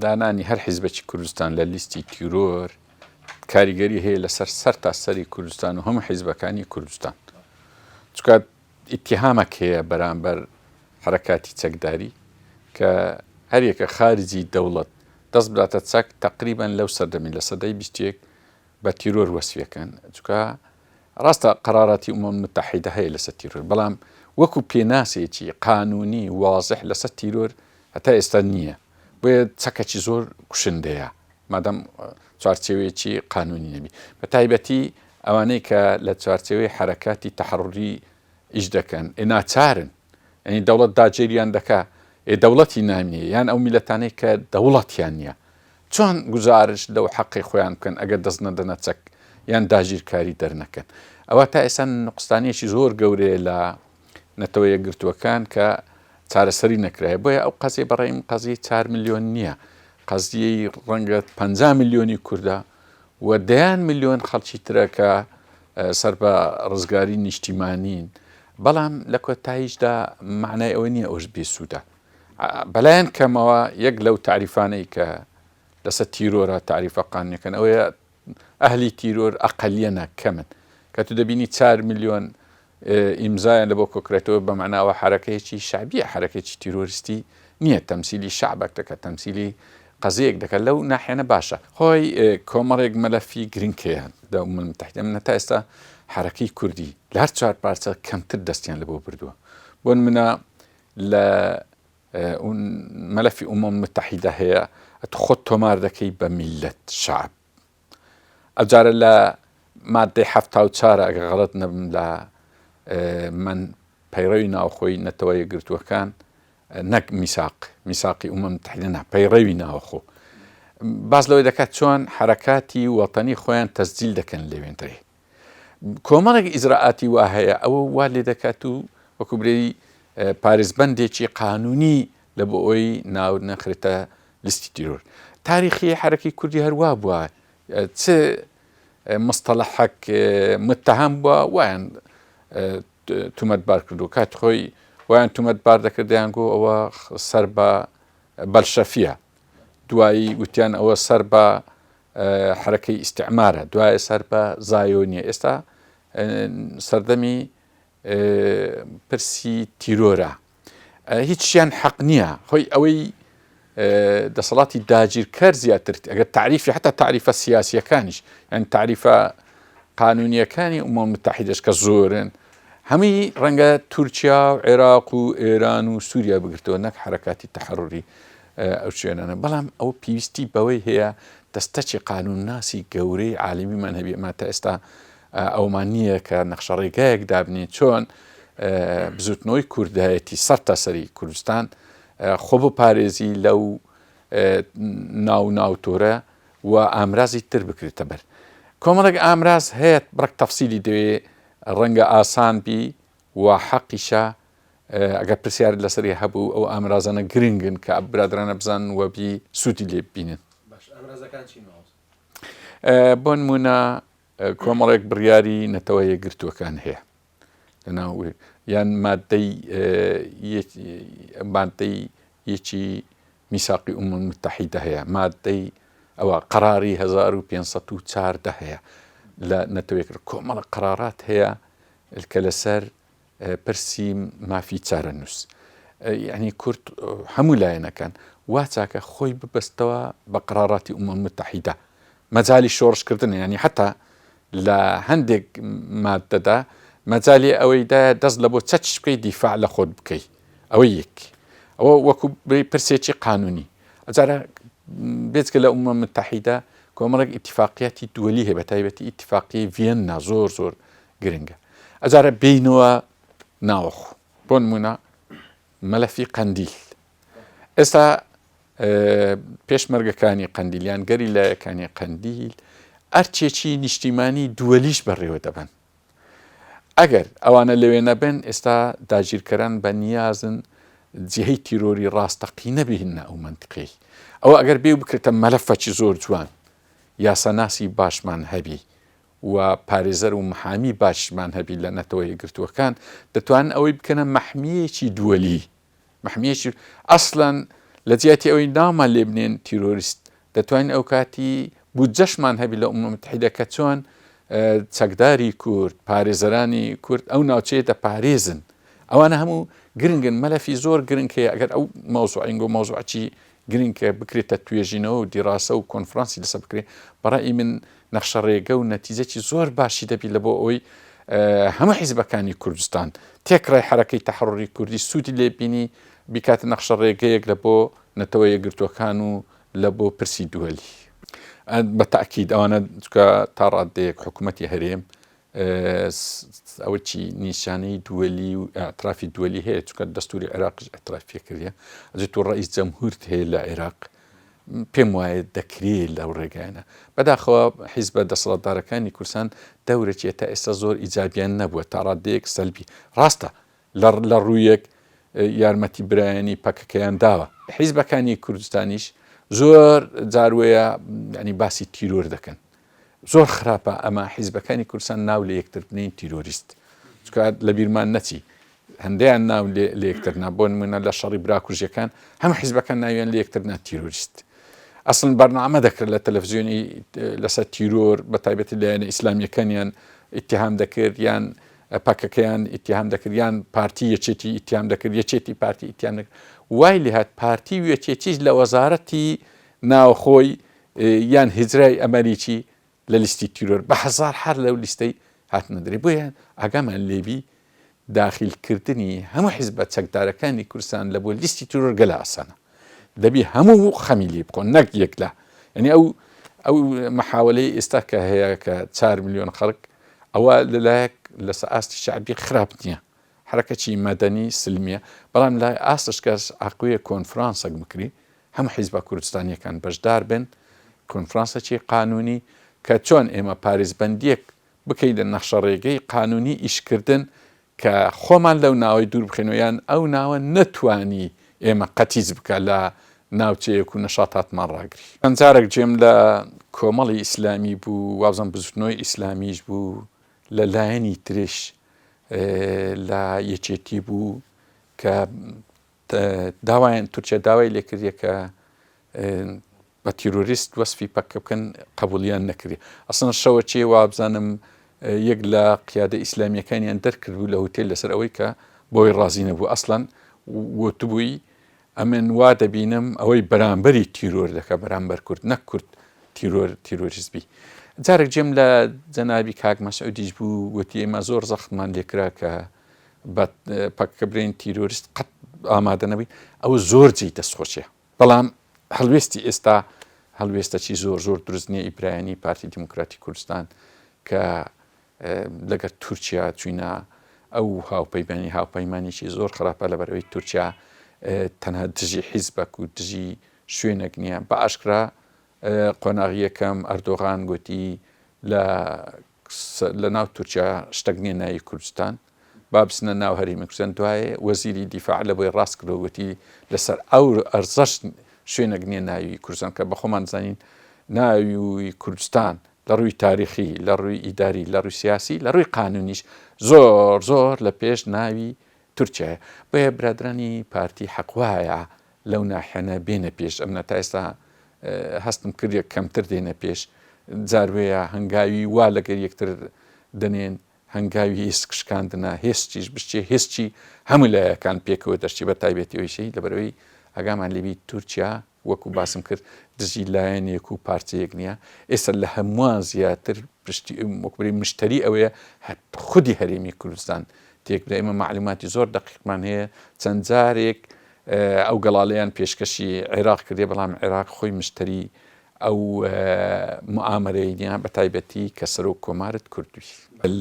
دانانی هەر حیزبێکی کوردستان لە لیستی تیرۆر کاریگەری هەیە لەسەر سەر تا سەری کوردستان و هەموو حیزبەکانی کوردستان چونکە ئیتیهامەک هەیە بەرامبەر حرەکاتی چەکداری کە هەریەکە خارجی دەوڵەت دەست بداتە چەک تقریبان لەو سەردەمی لە سەدەی 21 بە تیرۆر وەسفیەکەن چونکە ڕاستە قەراراتی ئومەم متحیدە هەیە لەسەر تیرۆر بەڵام وەکو پێناسێکی قانونی وازح لەسەر تیرۆر هەتا ئێستا نییە بۆیە چەکەکی زۆر کوشندەیە مادەم چوارچێوەیەکی قانونی نەبی بە تایبەتی ئەوانەی کە لە چوارچێوەی حرەکاتی تەحڕوری ئیش دەکەن ئێ ناچارن یعنی دەوڵەت داگیریان دەکا ئێ دەوڵەتی نامینێ یان ئەو میلەتانەی کە دەوڵەتیان نییە چۆن گوزارشت لەو حەقەی خۆیان بکەن ئەگەر دەست نەدەنە چەک یان داگیرکاری دەرنەکەن؟ ئەوە تا ئێستا نوقستانیەکی زۆر گەورەیە لە نەتەوە یەکگرتووەکان کە چارەسەری نەکرایە بۆیە ئەو قەزیە بەڕای من قەزیەی چار ملیۆن نییە قەزیەی ڕەنگە 50 ملیۆنی کوردە و دەیان ملیۆن خەڵکی ترە کە سەر بە ڕزگاری نیشتیمانین بەڵام لە کۆتاییشدا معنای ئەوە نییە ئەوش بێسوودە بەلایەن کەمەوە یەک لەو تاریفانەی کە لەسەر تیرۆرە تاریفە قانونیەکان ئەوەیە ئەهلی تیرۆر ئەقلیەنە کەمن کە تو دەبینی 4 میلیۆن ئیمزایان لە بۆ کۆکرێتەوە بە معناوە حرەکەیەکی شعبیە حرەکێکی تیرۆریستی نییە تەمسیلی شعبێک دەکات تەمسیلی قەزیەک دەکات لەو ناحیانە باشە خۆی کۆمەڵێک مەلەفی گرنگ هەیە لە ئومم متحدە من تا ئێستا حرەکەی کوردی لە هەر چوار پارچە کەمتر دەستیان لە بۆ بردووە بۆ منە لە مەلەفی ئومەم متحیدە هەیە ئەتو خۆت تۆمار دەکەی بە میلەت شعب ئەوجارە لە مادەی 74 ئەگە غەڵەت نەبم لە من پەیڕەوی ناوخۆی نەتەوە یەکگرتووەکان نەک میساق میساقی ئومەم متحیدە نا پەیڕەوی ناوخۆ باس لەوەی دەکات چۆن حرەکاتی وەتەنی خۆیان تەسجیل دەکەن لەوێندرێ کۆمەڵێک ئیجرائاتی وا هەیە ئەوە وا لێ دەکات و وەکو برێی پارێزبەندێکی قانونی لە بۆ ئەوی ناو نەخرێتە لیستی تیرۆر تاریخی حرەکی کوردی هەروا بووە چ مستەلحەک متهم بووە وایان تومەتبار کردو کات خۆی وایان تومەتبار دەکرد دەیانگۆ ئەوە سەر بە بەلشەفیە دوایی وتیان ئەوە سەر بە حەرەکەی ئیستعمارە دوایە سەر بە زایۆنیە ئێستا سەردەمی پرسی تیرۆرە هیچیان حەق نییە خۆی ئەوەی دەسەڵاتی داگیرکەر زیاتر ئەگەر تعریفی حتا تعریفە سیاسیەکانیش یان تعریفە قانونیەکانی ئومە متحیدەش کە زۆرن هەمووی ڕەنگە تورکیا و عێراق و ئێران و سووریا بگرتەوە نەک حرەکاتی تەحڕوری ئەو شوێنانە بەڵام ئەو پێویستی بەوەی هەیە دەستەکی قانونناسی گەورەی عالمیمان هەبی ئەمە تا ئێستا ئەومان نییە کە نەخشە ڕێگایەک دابنین چۆن بزوتنەوەی کوردایەتی سەر تا سەری کوردستان خۆ بپارێزی لەو ناو ناوتۆرە و ئامرازی تر بکرێتە بەر کۆمەڵێک ئامراز هەیە بڕک تەفسیلی دەوێ ڕەنگە ئاسان بی و حەقیشە ئەگەر پرسیارت لەسەری هەبوو ئەو ئامرازانە گرنگن کە برادرانە بزانن و بی سوودی لێ ببینن. باش ئامرازەکان چین مامۆستا؟ بۆ نموونە کۆمەڵێک بڕیاری نەتەوە یەکگرتووەکان هەیە لەناو یان مادەی مادەی یەکی میساقی ئومم المتحیدە هەیە مادەی ئەوە قەراری 1514 هەیە لە نەتەوەیەک کۆمەڵە قەرارات هەیە کە لەسەر پرسی مافی چارەنووس یعنی کورد هەموو لایەنەکان وا چاکە خۆی ببەستەوە بە قەراراتی ئومم متحیدە مەجالی شۆڕشکردن ینی حتا لە هەندێک مادەدا مەجالی ئەوەیدا دەست لە بۆ چەچ بکەی دیفاع لە خۆت بکەی ئەوە یەک ئەوە وەکو پرسێکی قانونی ئەجارە بێجگە لە ئومم متحیدە کۆمەڵێک ئیتفاقیاتی دووەلی هەیە بە تایبەتی ئیتفاقی ڤیەننا زۆر زۆر گرنگە ئەجارە بێینەوە ناوەخۆ بۆ نمونە مەلەفی قەندیل ئێستا پێشمەرگەکانی قەندیل یان گەری لایەکانی قەندیل ئەرچێکی نیشتیمانی دووەلیش بەڕێوە دەبەن ئەگەر ئەوانە لەوێ نەبن ئێستا داگیرکەران بە نیازن جێهی تیرۆری ڕاستەقینە بهێننە ئەو مەنتقەی ئەوە ئەگەر بێ بکرێتە مەلەفەکی زۆر جوان یاساناسی باشمان هەبی و پارێزەر و محامی باشمان هەبی لە نەتەوە یەکگرتووەکان دەتوانن ئەوەی بکەنە مەحمیەکی دووەلی مەحمیەکی ئەسڵەن لە جیاتی ئەوەی ناومان لێ بنێن تیرۆریست دەتوانین ئەو کاتی بودجەشمان هەبی لە ئومم متحیدە کە چۆن چەکداری کورد پارێزەرانی کورد ئەو ناوچەیە دەپارێزن ئەوانە هەموو گرنگن مەلەفی زۆر گرنگ هەیە ئەگەر ئەو مەوزوعینگۆ مەوزوعی گرنگ کە بکرێتە توێژینەوە و دیراسە و کۆنفرانسی لەسەر بکرێت بەڕای من نەخشە ڕێگە و نەتیجەکی زۆر باشی دەبی لە بۆ ئەوەی هەموو حیزبەکانی کوردستان تێکڕای حەرەکەی تەحڕوری کوردی سوودی لێ بینی بیکاتە نەخشە ڕێگەیەک لە بۆ نەتەوە یەکگرتووەکان و لە بۆ پرسی دووەلی. بە تەئکید ئەوانە چونکە تا ڕاددەیەک حکوومەتی هەرێم ئەوە چی نیشانەی دووەلی و ئیعترافی دووەلی هەیە چونکە دەستوری عێراقیش ئیعتراف پێ کردیە ئەجێ تۆ ڕئیس جەمهورت هەیە لە عێراق پێم وایە دەکرێ لەو ڕێگایانە بەداخەوە حیزبە دەسەڵاتدارەکانی کوردستان دەورەکیە تا ئێستا زۆر ئیجابیان نەبووە تا ڕاددەیەک سەلبی ڕاستە لە ڕوویەک یارمەتی برایانی پەکەکەیان داوە. حیزبەکانی کوردستانیش زۆر جار وەیە یانی باسی تیرۆر دەکەن. زۆر خراپە ئەمە حیزبەکانی کوردستان ناو لە یەکتر بنین تیرۆریست. چونکە لە بیرمان نەچی هەندیان ناو لە یەکتر نا بۆ نمونە لە شەڕی براکوژیەکان هەموو حیزبەکان ناویان لە یەکتر نا تیرۆریست. ئەسڵن بەرنامە دەکرد لە تەلەفزیۆنی لەسەر تیرۆر بە تایبەتی لایەنە ئیسلامیەکانیان ئیتیهام دەکرد یان پەکەکەیان ئیتیهام دەکرد یان پارتی یەکێتی ئیتیهام دەکرد یەکێتی پارتی ئیتیهام دەکرد وای لێهات پارتی و یەکێتیش لە وەزارەتی ناوخۆی یان هیجرای ئەمەریکی لە لیستی تیرۆر بە هەزار هەر لەو لیستەی هاتنە دەرێ بۆیە ئاگامان لێبی داخیلکردنی هەموو حیزبە چەکدارەکانی کوردستان لە بۆ لیستی تیرۆر گەلە ئاسانە دەبی هەموو خەمی لێ بخۆن نەک یەک لە یعنی ئەو ئەو محاولەی ئێستا کە هەیە کە 4 میلیۆن خەڵک ئەوە لەلایەک لەسە ئاستی شەعبی خراپ نییە حرەکەکی مەدەنی سلمیە بەڵام لای ئاستش کەس ئەقویە کۆنفرانسەک بکری هەموو حیزبە کوردستانیەکان بەشدار بن کۆنفرانسەکی قانونی کە چۆن ئێمە پارێزبەندیەک بکەینە نەخشەڕێگەی قانونی ئیشکردن کە خۆمان لەو ناوەی دوور بخەینەوە یان ئەو ناوە نەتوانی ئێمە قەتیس بکا لە ناوچەیەک و نەشاتاتمان ڕاگری. چەند جارێک گوێم لە کۆمەڵی ئیسلامی بوو، وابزانم بزوتنەوەی ئیسلامیش بوو، لە لایەنی ترش لە یەکێتی بوو کە داوایان تورکیا داوای لێکردیە کە بە تیرۆریست وەسفی پەککە بکەن قبولیان نەکردی ئەسڵەن شەوەکێ وابزانم یەک لە قیادە ئیسلامیەکانیان دەرکرد بوو لە هوتێل لەسەر ئەوەی کە بۆی ڕازی نەبوو ئەسڵەن وتبووی ئەمن وا دەبینم ئەوەی بەرامبەری تیرۆر دەکە بەرامبەر کورد نەک کورد تیرۆر تیرۆریست بی جارێک جێم لە جەنابی کاک مەسعودیش بوو وتی ئێمە زۆر زەختمان لێکرا کە بە پەککە برێن تیرۆریست قەت ئامادە نەبووین ئەوە زۆر جێی دەستخۆشیە بەڵام هەڵوێستی ئێستا هەڵوێستەکی زۆر زۆر دروست نییە ئیبرایانی پارتی دیموکراتی کوردستان کە لەگەر تورکیا چوینە ئەو هاوپەیمانی هاوپەیمانێکی زۆر خراپە لەبەرەوەی تورکیا تەنها دژی حیزبەک و دژی شوێنێک نییە بە ئاشکرا قۆناغی یەکەم ئەردۆغان گوتی لە لە ناو تورکیا شتەک نییە ناوی کوردستان با بچنە ناو هەرێمی کوردستان دوایێ وەزیری دیفاع لە بۆی ڕاست کردەوە گوتی لەسەر ئەو ئەرزەش شوێنێک نییە ناوی کوردستان کە بە خۆمان زانین ناوی کوردستان لە ڕووی تاریخی لە ڕووی ئیداری لە ڕووی سیاسی لە ڕووی قانونیش زۆر زۆر لە پێش ناوی تورکیایە بۆیە برادرانی پارتی حەق وایە لەو ناحیەنە بێنە پێش ئەمنە تا ئێستا هەستم کردیە کەمتر دێنە پێش جاروەیە هەنگاوی وا لەگەر یەکتر دەنێن هەنگاوی هێسک شکاندنە هێستیش بشچێ هێستی هەموو لایەکان پێکەوە دەشتی بە تایبەتی ئەویشەی لەبەرەوەی ئاگامان لێبی تورکیا وەکو باسم کرد دژی لایەنێک و پارچەیەک نییە ئێستا لە هەمووان زیاتر پشتی وەکبری مشتری ئەوەیە خودی هەرێمی کوردستان تێکبدا ئێمە معلوماتی زۆر دقیقمان هەیە چەند جارێک ئەو گەڵالەیان پێشکەشی عێراق کردێ بەڵام عێراق خۆی مشتری ئەو موئامەرەی نیە بە تایبەتی کە سەرۆک کۆمارت کوردبی.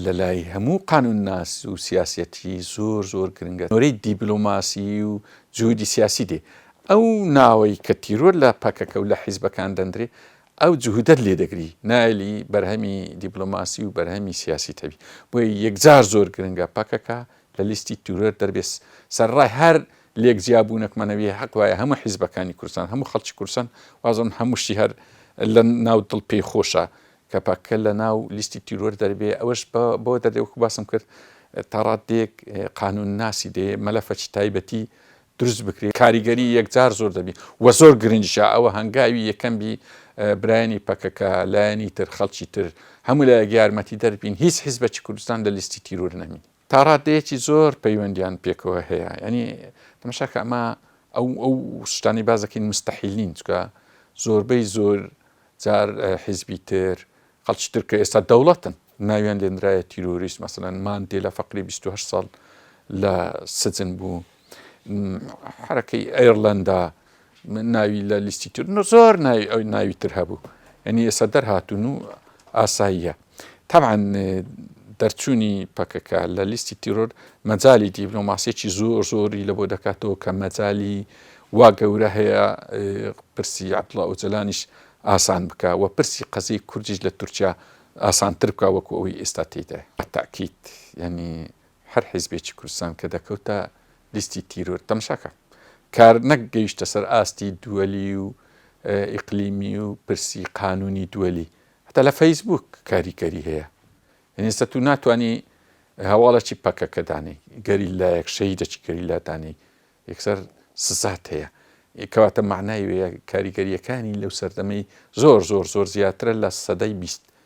لە لای هەموو قانوونناس و سیاسیەتی زۆر زۆر گرنگە نۆرەی دیبلۆماسی و جهودی سیاسی دێ ئەو ناوەی کە تیرۆر لە پەکەکە و لە حیزبەکان دەندرێ ئەو جهودەت لێ دەگری نایەلی بەرهەمی دیبلۆماسی و بەرهەمی سیاسیت هەبی بۆیە یەکجار زۆر گرنگە پەکەکە لە لیستی تیرۆر دەربێ سەرەڕای هەر لێک جیا بوونەکمان هەبێ حەق وایە هەموو حیزبەکانی کوردستان هەموو خەڵکی کوردستان وازم هەمووشی هەر لە ناو دڵ پێی خۆشە کە پەکەکە لە ناو لیستی تیرۆر دەربێ ئەوەش بۆ دەردێ وەکو باسم کرد تا ڕاددەیەک قانون ناسی دێ مەلەفەکی تایبەتی دروست بکرێ کاریگەری یەکجار زۆر دەبی وە زۆر گرنگیشە ئەوە هەنگاوی یەکەم بی برایانی پەکەکە لایەنی تر خەڵکی تر هەموو لایەک یارمەتی دەر بین هیچ حیزبەکی کوردستان لە لیستی تیرۆر نەمینی تا ڕادەیەکی زۆر پەیوەندیان پێکەوە هەیە یعنی تەماشاکە ئەمە ئەو ئەو شتانەی باس دەکەین مستحیل نین چونکە زۆربەی زۆر جار حیزبی تر خەڵکی تر کە ئێستا دەوڵەتن ناویان لێنرایە تیرۆریست مەسەلەن ماندێلا فەقری 28 ساڵ لە سجن بوو حرەکەی ئەیرلەندا ناوی لە لیستی تر زۆر ناوی ئەو ناوی تر هەبوو یعنی ئێستا دەرهاتون و ئاساییە طبعا دەرچوونی پەکەکە لە لیستی تیرۆر مەجای دیبلۆماسیەکی زۆر زۆری لە بۆ دەکاتەوە کە مەجای وا گەورە هەیە پرسی عبدڵا ئۆجەلانیش ئاسان بکا و پرسی قەزیەی کوردیش لە تورکیا ئاسانتر بکا وەکو ئەوەی ئێستا تێیدایە. تەئکید یانی هەر حیزبێکی کوردستان کە دەکەوتە لیستی تیرۆر تەماشاکە کار نەک گەیشتە سەر ئاستی دووەلی و ئیقلیمی و پرسی قانونی دووەلی هەتا لە فەیسبوک کاریگەری هەیە یعنی ئێستا تو ناتوانی هەواڵێکی پەکەکە دانێی گەریلایەک شەهیدەکی گەریلا دانێی یەکسەر سزات هەیە کەواتە مەعنای وێیە کاریگەریەکانی لەو سەردەمەی زۆر زۆر زۆر زیاترە لە سەدەی 20.